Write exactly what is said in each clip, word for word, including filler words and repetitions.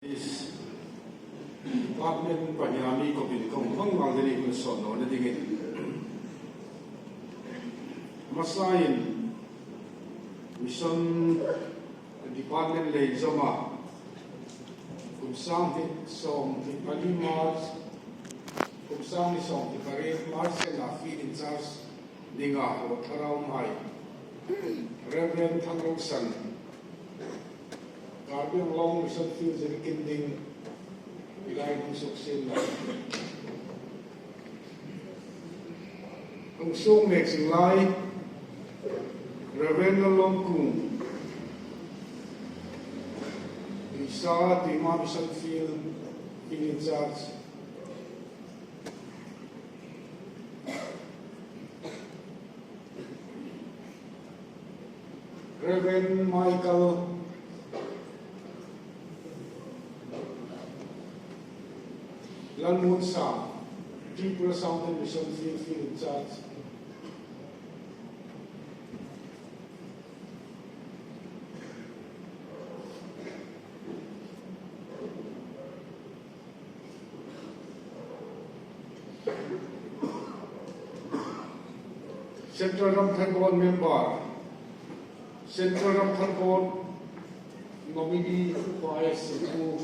Department pahnia mi khawpin kong hmang ngal dingin hun sawt nawna dingin. Hmasain Mission Department lei zawma kum sang hni sawmhni pali March, kum sang hni sawmhni pariet March khan a field in charge dinga rawt thar a umhai Reverend Thangrawngsan, Karbi Anglong Mission Field Zirkin ding, i lai hung suksietna. Hung suok mek zing lai Reverend Lalawmkung, Tuisa, Tuima Mission Field, Field in charge. Reverend Michael Lalmunsang, Tripura Southern Mission Field, Field in charge. Central Ramthar Board member, Central Ramthar Board nominee, Upa S. Singhu.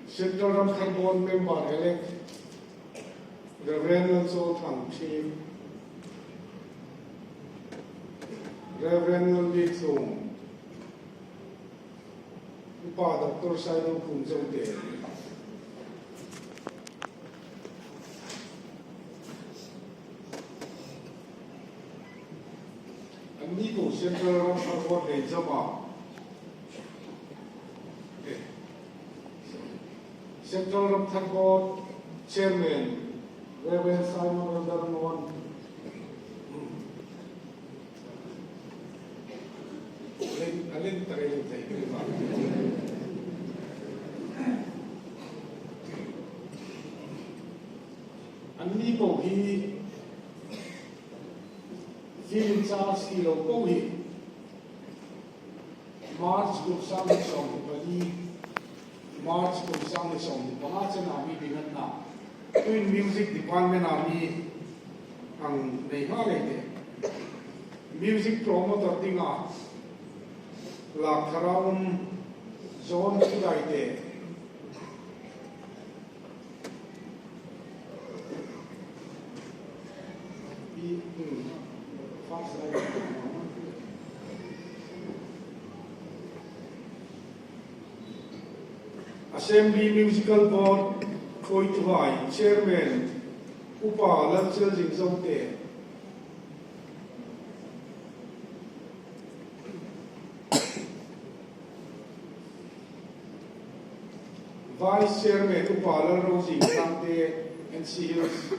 Central Ramthar Board member elect, Reverend Lalchawlthang Thim, Reverend Lalbik Thum, Upa Doctor Saidawngkun Zote. Anni po Central Ramthar Board lei zawma. Eh. Central Ramthar Board Chairman, Reverend Simon Elder Ngon. Alen, alen takai lo thei kei ma. Anni po hi field in charge ti lo po hi March kum sang hni sawmhni pali, March kum sang hni sawmhni panga chena mi dinatna. Tuin music department a mi ang nei hla lei te. Music promoter dinga lak thar a um John Kudai te. Assembly Musical Board khuoituhai Chairman Upa Lalchelzing Zote. Vice Chairman Upa Lalrozing Thangte, N C Hills.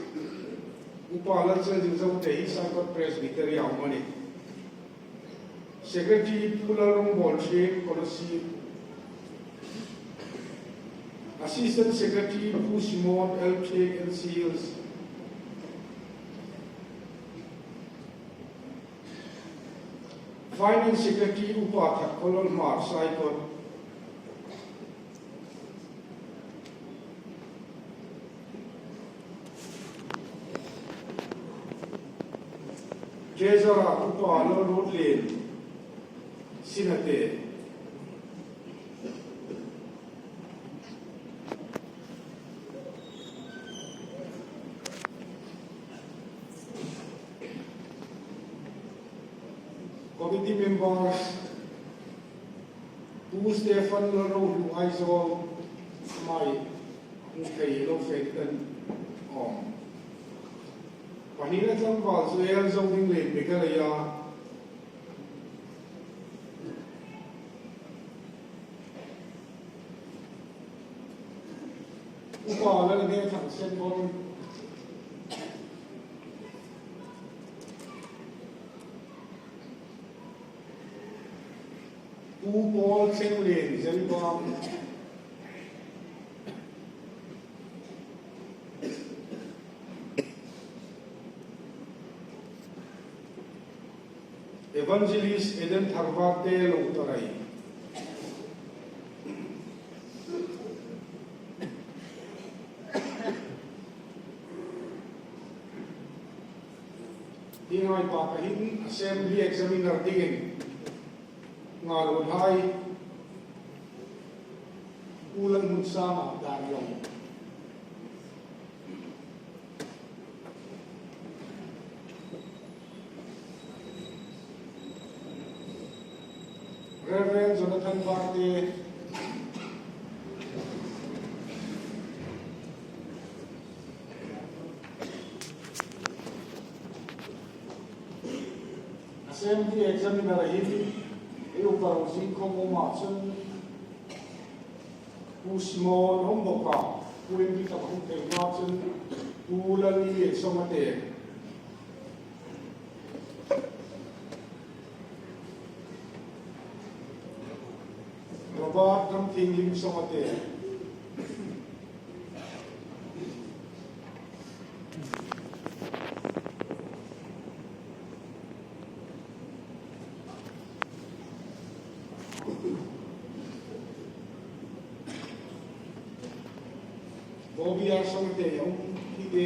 Upa Lalchelzing Zote hi Saikot Presbytery a um a nih. Secretary Pu Lalrongbawl Thim, Kolasib. Assistant Secretary Pu Simon L T, N C Hills. Finance Secretary Upa Thatkholal Hmar, Saikot. Treasurer Upa Lalrodlien, Sinate. Committee members, Pu Stephen Lalrohlu, Aizawl, mai hung thei lo fe kan awm. Pahnina tlangval chu L Zoning Lane, Meghalaya. Upa Lalnethang, Senvon. Pu Paul Thenglien, Zeliba. Evangelist Eden Tharvarte lo tarai. Hi ngai pa ka hin Assembly Examiner dingin ngaruolhai Pu Lalhmunsanga Danlawng. Reverend Jonathan Barte. Assembly Examiner hin ei upa ro zing khawm um a chun Pu Simon a um bawk a, Pu Henry tak a hung thei naw chun Pu Lalnilian Sawngate. Robert Ramthienglien Sawngate. Bobby R Sawngate a um hi te,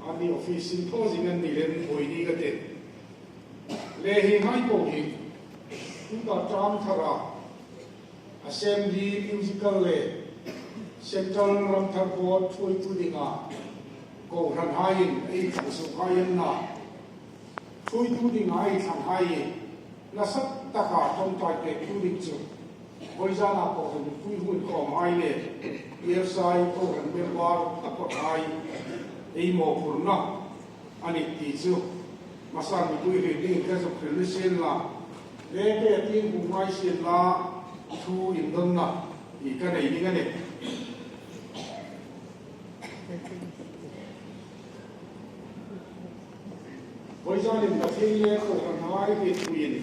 a ni office-in thaw zing an ni lem boi ni ka ti. Le hi ngai po hi, tuta ṭum thara Assembly Musical le Central Ramthar Board thuoitu dinga kohranhaiin ei thlang suok hai an na. Thuoitu dinga ei thlang hai nasa taka ṭawngṭai pektu ding chu vawizana kohran mipui hun khawmhai le EFCI kohran member taphawthai ei mawphurna a nih ti chu hmasa mipui hriet dingin ka zuk hril ni sien la, le ke a tieng hung ngai sien la, thu indonna hi ka nei ding a nih. Vawizanin Pathien le kohranhai hrietpuiin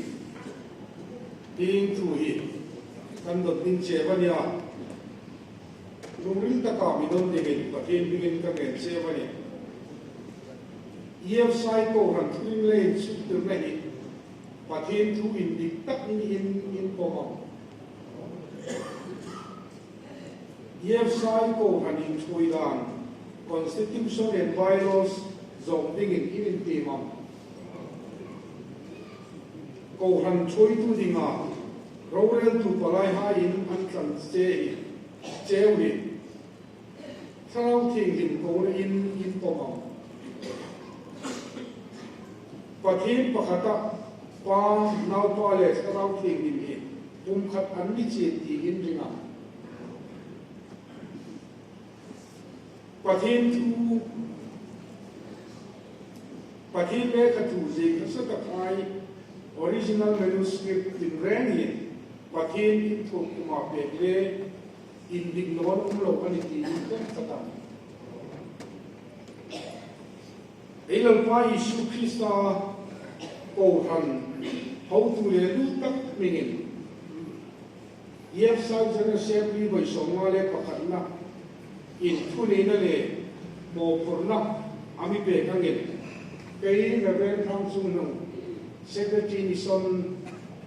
hieng thu hi kan dot ding cheu a nih a. Lungril taka mi don dingin Pathien hmingin ka ngen cheu a nih. EFCI kohran thuhring le inchuktirna hi Pathien thu indik tak niin in pawm am? EFCI kohran inṭhuoi dan, Constitution and Bylaws zawng dingin in intiem am? Kohran thuoitu dinga roreltu palaihaiin an tlan che hi, cheu hi Thlarau Thienghlim kohranin in pawm am? Pathien pakhata Pa, Naupa le Thlarau Thienghlim hi pumkhat an ni chie tiin ring am? Pathien thu, Pathien lekha thu ziek nasa takhai original manuscript tinreng hin Pathien inthuom kuma pek le indik nawn um lo a nih tiin kan thawt am? Ei Lalpa Isu Krista kohran hotu le lu tak hmingin EFCI General Assembly vawi sawmnga le pakhatna in thuneina le mawphurna a mi pek angin, kei Reverend Thangchungnung, Secretary Mission,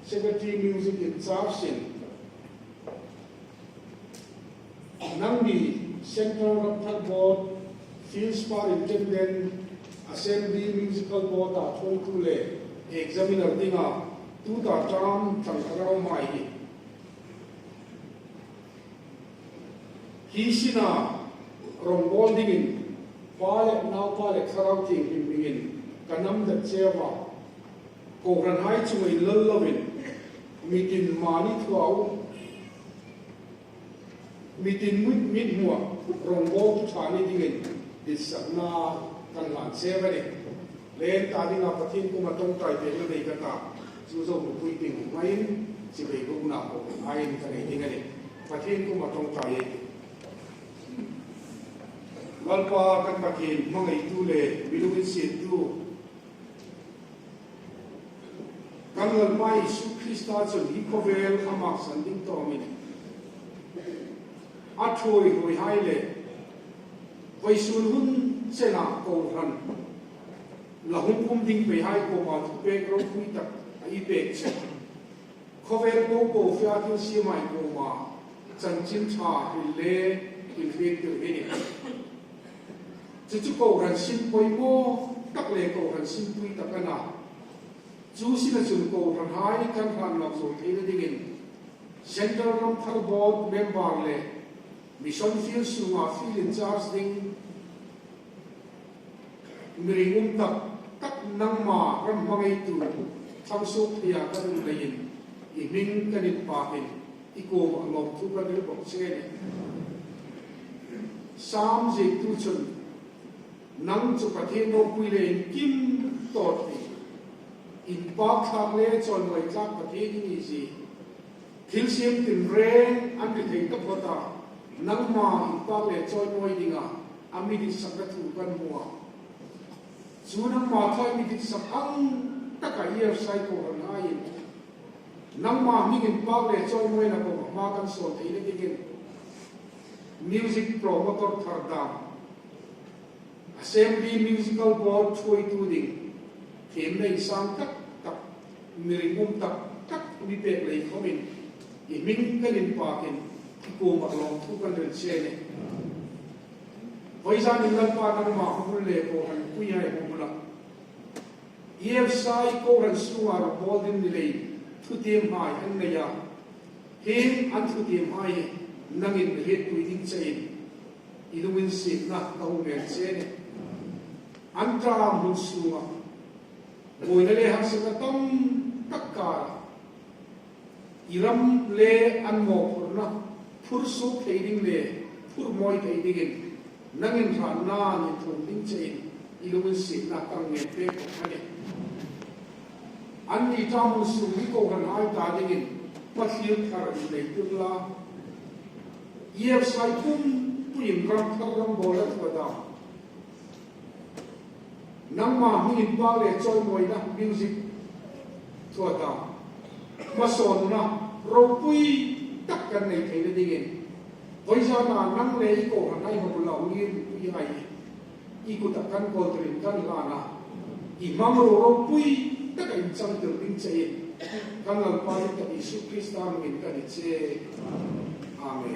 Secretary Music in charge in, nangni Central Ramthar Board, Field Superintendent, Assembly Musical Board-a thuoitu le examiner dinga tuta ṭum thlang ka ro mai hi. Hi sina rawngbawl dingin Pa le Naupa le Thlarau Thienghlim hmingin ka namdet cheu a. Kohranhai chunga inlal lovin, mitin mani thuau, mitin mit, mithmua rongbawltu ṭha ni dingin ditsakna kan hlan cheu a nih. Le ta dinga Pathien kuoma ṭawngṭai pekna nei ka ta, chu zo mipui ding ngaiin, chibai bukna ko ngaiin ka nei ding a nih. Pathien kuoma ṭawngṭai ei tih. Lalpa kan Pathien, hmangaitu le mi lunginsiettu, kan Lalpa Isu Krista chun hi khawvel a maksan ding tawmin a thuoi hruoihai le vawisun hun chena kohran la hung um ding peihai kuoma thupek ropui tak i pek chu khawvel popo fia thil siemhai kuoma chanchin ṭha hril le inhriettir hi a nih. Chu chu kohran sin poimaw tak le kohran sin pui tak a na. Chu sina chun kohranhai kan hran nawk zo theina dingin Central Ramthar Board member le Mission Field sunga field in charge ding mi ringum tak tak nangma ram hmangaitu Thangsuoktheia kan um leiin i hming kan inpakin i kuomah lawmthu kan hril bawk che a nih. Sam ziektu chun, "Nang chu Pathien ropui le inkim tawt hi, inpakthlak le chawimawi tlak Pathien i ni zie. Thilsiem tinreng an ri thei taphawt a, nangma inpak le chawimawi dinga a mi ditsakna thu kan hmu a. Chu nangma thaw mi ditsak ang taka EFCI kohranhaiin nangma hming inpak le chawimawina kuoma hma kan sawn theina dingin music promoter thar dam, Assembly Musical Board thuoitu ding, thiemna insang tak tak, mi ringum tak tak mi pek lei khomin i hming kan inpakin i kuomah lawmthu kan hril che a nih. Vawizanin Lalpa nangma hmabul le kohranpuihai hmabula EFCI kohran sunga rawngbawlna ding ni lei thutiemhai an nei a, hieng an thutiemhai nangin hrietpui ding chein i lunginsietna ka hung ngen che a nih. An ṭahmun sunga buoina le harsatna tam tak kara i ram le an mawphurna phur suok thei ding le phur mawi thei dingin nangin hratna inthuom ding chein i lunginsietna ka hung ngen pek bawk a nih. Anni ṭahmun sung hi kohranhai ta dingin hmathlir thar an nei tir la, EFCI pumpuiin ram thar ram bawlna thu a dam, nangma hming inpak le chawimawina music thu a dam, hmasawnna ropui tak kan nei theina dingin, vawizana nang le i kohranhai hmabula hung inpuihai i kuta kan kawltirin kan hlan a, i hmangruo ropui taka inchangtir ding chein kan Lalpa ding tak Isu Krista hmingin kan inchawk che. Amen.